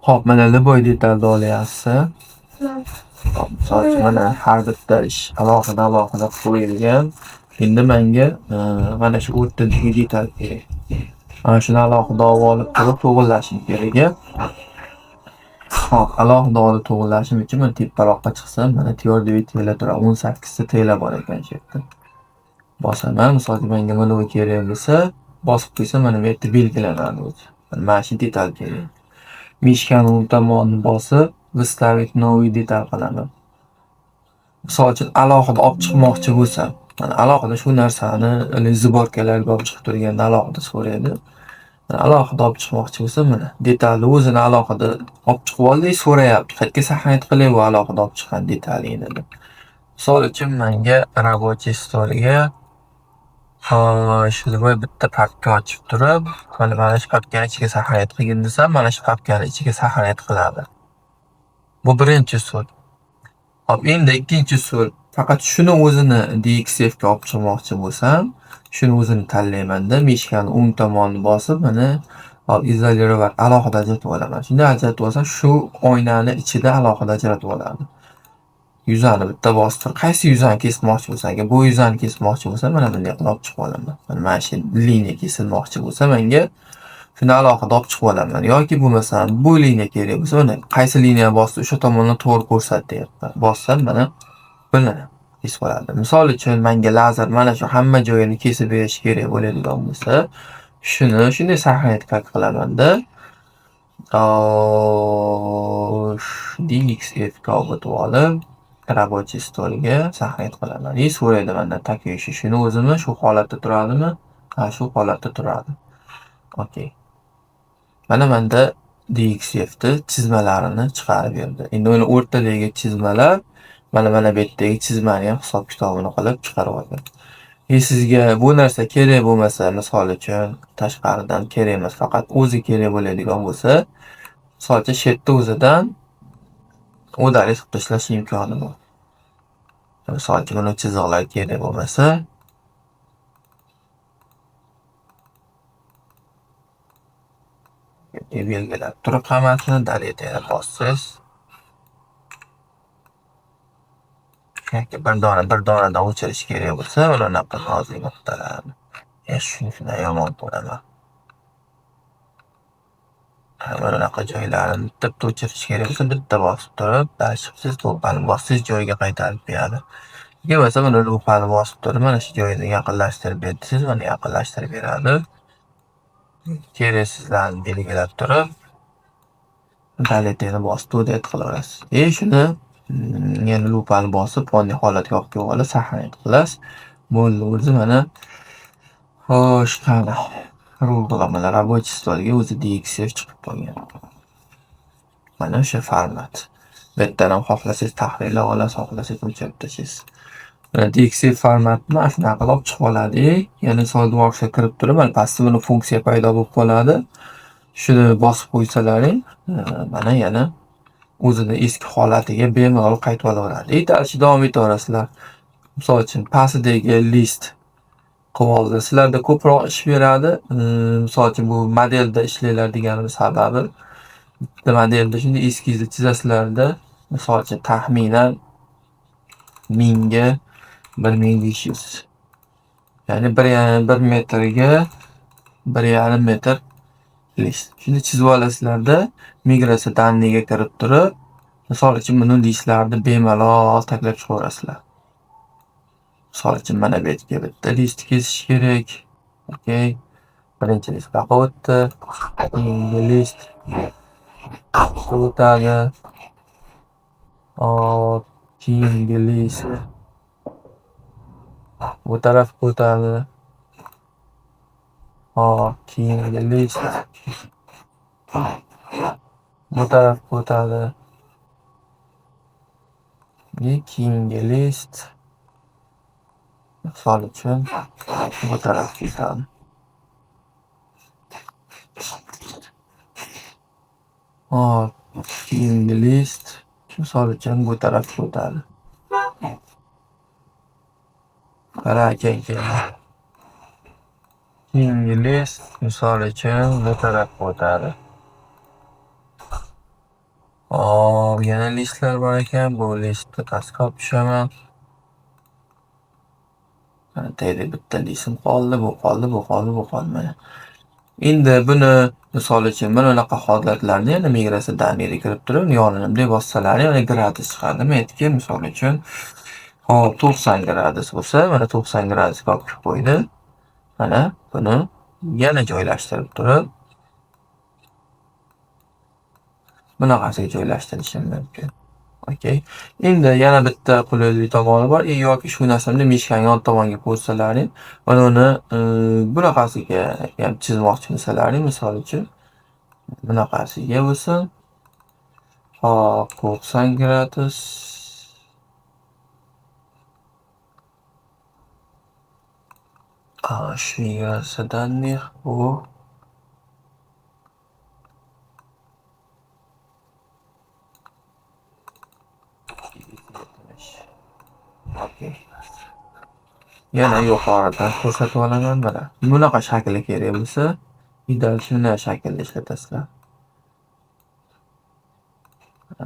Xo'p, mana любой detalni olyapsiz. Hop, misol uchun mana har bitta ish alohida alohida qo'yilgan. Endi menga mana shu o'rtadagi detal kerak. Mana shuni alohida olib turib to'g'irlashim kerak. Hop, alohida olib to'g'irlashim uchun mana teparoqqa chiqsam, mana твердый tela turadi. 18 ta tela bor ekan shu yerda. Bosaman, misol uchun menga mana bu kerak bo'lsa, bosib qo'ysam mana bu yerda belgilanadi o'zi. Mana shu detal kerak. Mishkani o'ng tomonini bosib, выставить новый detal qilaman. Misol uchun alohida olib chiqmoqchi bo'lsam, mana alohida shu narsani сборка larga olib chiqib turganda alohida so'raydi. Alohida olib chiqmoqchi bo'lsam, mana detalni o'zini alohida olib chiqib oldik, so'rayapti. Qayerga сохранить qilay bu alohida olib chiqqan detalingni deb. Misol uchun menga рабочий стол ga xo'sh, любой bitta papka ochib turib, mana shu papkani ichiga сохранить qilgin desam, mana shu papkani ichiga сохранить qiladi. Bu birinchi usul. Hop, endi ikkinchi usul. Faqat shuni o'zini DXF ga olib chiqmoqchi bo'lsam, shuni o'zini tanlaymanda, mishkani o'ng tomonini bosib, mana hop, изолировать alohida ajratib olaman. Shunday ajratib olsam, shu oynani ichida alohida ajratib oladi. Yuzani bitta bosib turib, qaysi yuzani kesmoqchi bo'lsam, agar bu yuzani kesmoqchi bo'lsam, mana bunday qilib olib chiqib olaman. Mana shu liniya kesilmoqchi bo'lsa, menga shuni alohida olib chiqib olaman. Yoki bo'lmasam bu liniya kerak bo'lsa, mana qaysi liniyani bosib, o'sha tomondan to'g'ri ko'rsat deyapti. Bossam, mana buni kesib oladi. Misol uchun menga lazer mana shu hamma joyini kesib berish kerak bo'ladigan bo'lsa, shuni shunday сохранить qilamanda. DXF ga o'tib olib, рабочий стол ga сохранить qilaman. И so'raydi mendan такой shuni o'zimi shu holatda turadimi? Ha, shu holatda turadi. Okey. Mana menda DXF ni chizmalarini chiqarib berdi. Endi uni o'rtadagi chizmalar mana bu yerdagi chizmani ham hisob kitobini qilib chiqarib olgan. Sizga bu narsa kerak bo'lmasa, misol uchun tashqaridan kerak emas, faqat o'zi kerak bo'ladigan bo'lsa, misol uchun shu yerda o'zidan удалить qilib tashlash imkoni bor. Misol uchun buni chiziqlar kerak bo'lmasa, belgilab turib hammasini delete bossangiz, yoki bir dona bir donadan o'chirish kerak bo'lsa, mana bunaqa nozik nuqtalarni. Shuni yomon ko'raman. Mana bunaqa joylarini bitta o'chirish kerak bo'lsa, bitta bosib turib, qilsangiz, lupani bossangiz joyiga qaytarib beradi. Yoki bo'lmasa buni lupani bosib turib, mana shu joyini yaqinlashtirib bersangiz, mana yaqinlashtirib beradi. Keraksizlarni belgilab turib, deleteni bosib udalить qilaverasiz. Shuni yana lupani bosib, oddiy holatga olib kelib olib, сохранить qilasiz. Bo'ldi, o'zi mana xo'sh, qani. Mana рабочий стол ga o'zi DXF chiqib qolgan. Mana o'sha format. Bu yerdan ham xohlasangiz tahrirlab olasiz, xohlasangiz o'chirib tashlaysiz. Mana DXF formatni mana shunaqa qilib olib chiqib oladi. Yana SolidWorksga kirib turib, mana pastda buni funksiya paydo bo'lib qoladi. Shuni bosib qo'ysalaring, mana yana o'zini eski holatiga bemalol qaytib olaveradi. И дальше davom etaverasizlar. Misol uchun pastidagi list qilib oldi. Sizlarda ko'proq ish beradi. Misol uchun bu modelda ishlanglar deganim sababi bitta modelda shunday eskizni chizasizlarda, misol uchun taxminan 1000 ga 1500. Ya'ni 1 metrga 1,5 metr list. Shuni chizib olasizlarda, migratsiya данные ga kirib turib, misol uchun buni listlarni bemalol taklab chiqaverasizlar. Misol uchun mana bu yerga bitta list kesish kerak. Okey. Birinchi list buyoqqa o'tdi. Keyingi list o'tadi. Hop, keyingi list bu tarafga o'tadi. Hop, keyingi list bu tarafga o'tadi. Keyingi list misol uchun bu tarafga o'tadi. Hop, keyingi list misol uchun bu tarafga o'tadi. Qara aka. Keyingi list misol uchun bu tarafga o'tadi. Hop, yana listlar bor ekan. Bu listni pastga olib tushaman. Mana tagida bitta listim qoldi, bu qoldi, bu qoldi, bu qoldi mana. Endi buni misol uchun mana bunaqa holatlarda yana migratsiya daniyada kirib turib, yonini bunday bossalaring, mana gradus chiqadi. Aytki, misol uchun, hop, 90 gradus bo'lsa, mana 90 gradusga olib chiqib qo'ydi. Mana buni yana joylashtirib turib, bunaqasiga joylashtirishim mumkin. Okey. Endi yana bitta qulaylik tomoni bor. Yoki shu narsamni mishkani yon tomonga qo'ysalaring, mana uni bunaqasiga ham chizmoqchi bo'lsalaring, misol uchun bunaqasiga bo'lsin. Hop, 90 gradus. Shu migratsiyadan bu okey. Yana yuqoridan ko'rsatib olaman mana. Bunaqa shakli kerak bo'lsa, ideal shunday shaklda ishlatasizlar.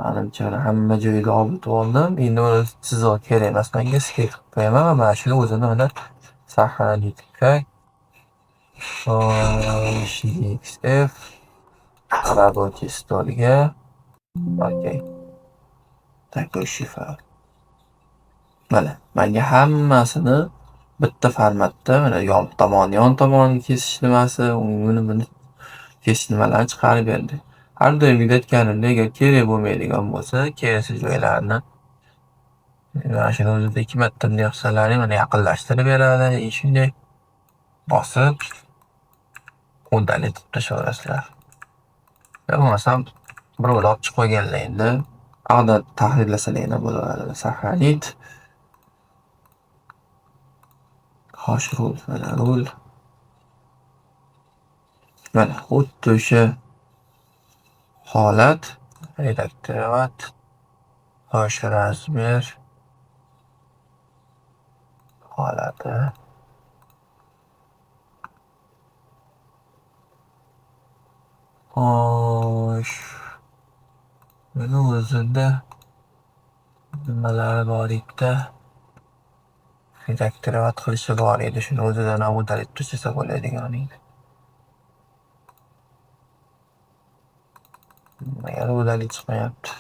Manimcha hamma joyida olib o'tib oldim. Endi buni chiziq kerak emas menga, sketch qilib qo'yaman va mana shuni o'zini mana сохранить как DXF рабочий stolga. Okey. Такой fayl. Mana menga hammasini bitta formatda mana yon tomon, yon tomonni kesish nimasi, uni buni kesish nimalarni chiqarib berdi. Har doimgidek aytganimdek, agar kerak bo'lmaydigan bo'lsa, keraksiz joylarni mana shuni o'zida 2 marta bunday qilsalaring, mana yaqinlashtirib beradi. Shunday bosib удалить tashlayverasizlar. Yo bo'lmasam birovlar olib chiqib qo'yganlar endi. Ag'da tahrirlasalar ham bo'laveradi. Сохранить. Xo'sh, rul, mana rul. Mana xuddi o'sha holat. Redaktorovat. Xo'sh, razmer holati. Xo'sh. Buni o'zida nimalari bor edi? Redaktorovat qilishi bor edi. Shuni o'zidan ham удалить tashlasa bo'ladigan edi. Nimaga удалить chiqmayapti?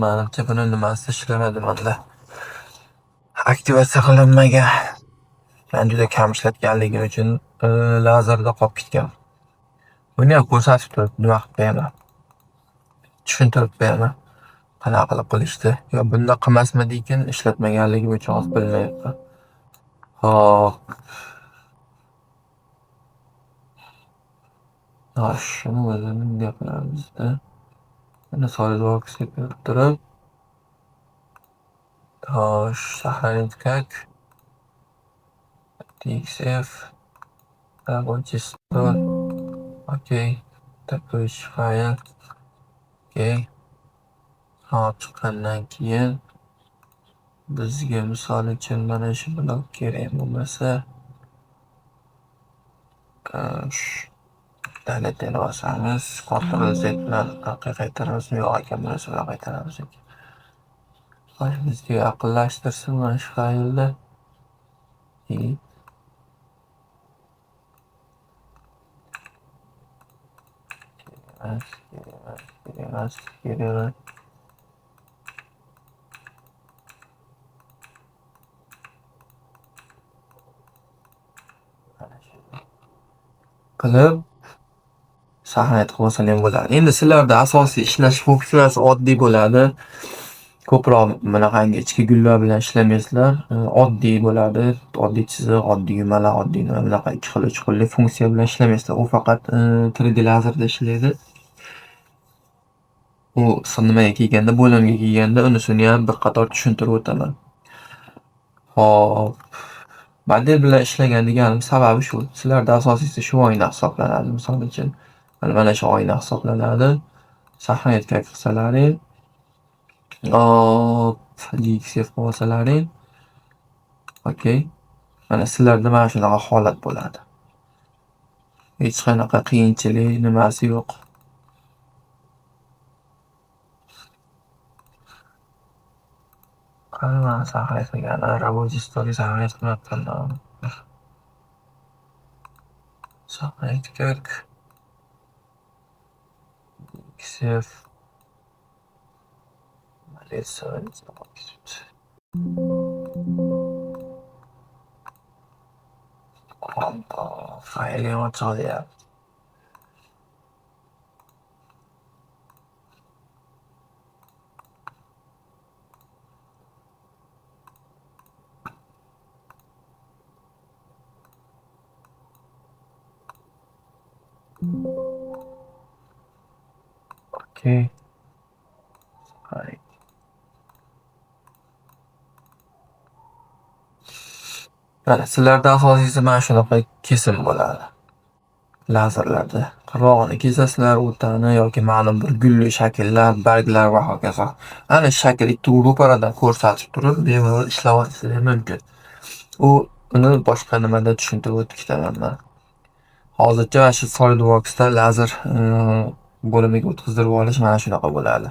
Manimcha buni nimasi ishlamadi menda. Aktivatsiya qilinmagan. Men juda kam ishlatganligim uchun lazerda qolib ketgan. Buni ham ko'rsatib turib, nima qilib qo'yaman. Tushuntirib qo'yaman. Qanaqa qilib qilishdi. Yo bunda qilmasmidikin, ishlatmaganligim uchun hozir bilmayapman. Xo'p. Xo'sh, shuni o'zini bunday qilamizda. Mana SolidWorksga kirib turib, xo'sh, сохранить как DXF рабочий стол. Okey. Текущий fayl. Okey. Hop, chiqqandan keyin bizga misol uchun mana shu blok kerak bo'lmasa, Delete bosamiz, Ctrl Z bilan orqaga qaytaramiz, yo'q ekan, bunisi bilan qaytaramiz ekan. Xo'sh, bizga yaqinlashtirsin mana shu faylni. Emas, kerak emas, kerak emas. Qilib sahna qilib olsa ham bo'ladi. Endi sizlarda asosiy ishlash funksiyasi oddiy bo'ladi. Ko'proq bunaqangi ichki gullar bilan ishlamaysizlar. Oddiy bo'ladi. Oddiy chiziq, oddiy yumalaq, oddiy nima bunaqa 2 xil, 3 xilli funksiya bilan ishlamaysizlar. U faqat 3D lazerda ishlaydi. U nimaga kelganda, bo'limga kelganda unisini ham bir qator tushuntirib o'taman. Xo'p. Model bilan ishlagan deganim sababi shu. Sizlarda asosiysi shu oyna hisoblanadi. Misol uchun, mana shu oyna hisoblanadi. Sahna qilsalaring, Hop, DXF qilib olsalaring. Okey. Mana sizlarda mana shunaqa holat bo'ladi. Hech qanaqa qiyinchilik nimasi yo'q. Qani mana saqlay qilgani, рабочий stolga saqlay qilmabman. Сохранить как DXF. Молиться. Hoppa, fayl ham ochilyapti. Okey. Saqlay. Mana sizlarda asosiysi mana shunaqa kesim bo'ladi. Lazerlarda qirg'og'ini kesasizlar, o'rtani yoki ma'lum bir gulli shakllar, barglar va hokazo. Ana shakl ikki ro'paradan ko'rsatib turib, bemalol ishlab olishingiz mumkin. Uni boshqa nimada tushuntirib o'tib ketaman man. Hozircha mana shu SolidWorks'da lazer bo'limiga o'tkazdirib olish mana shunaqa bo'ladi.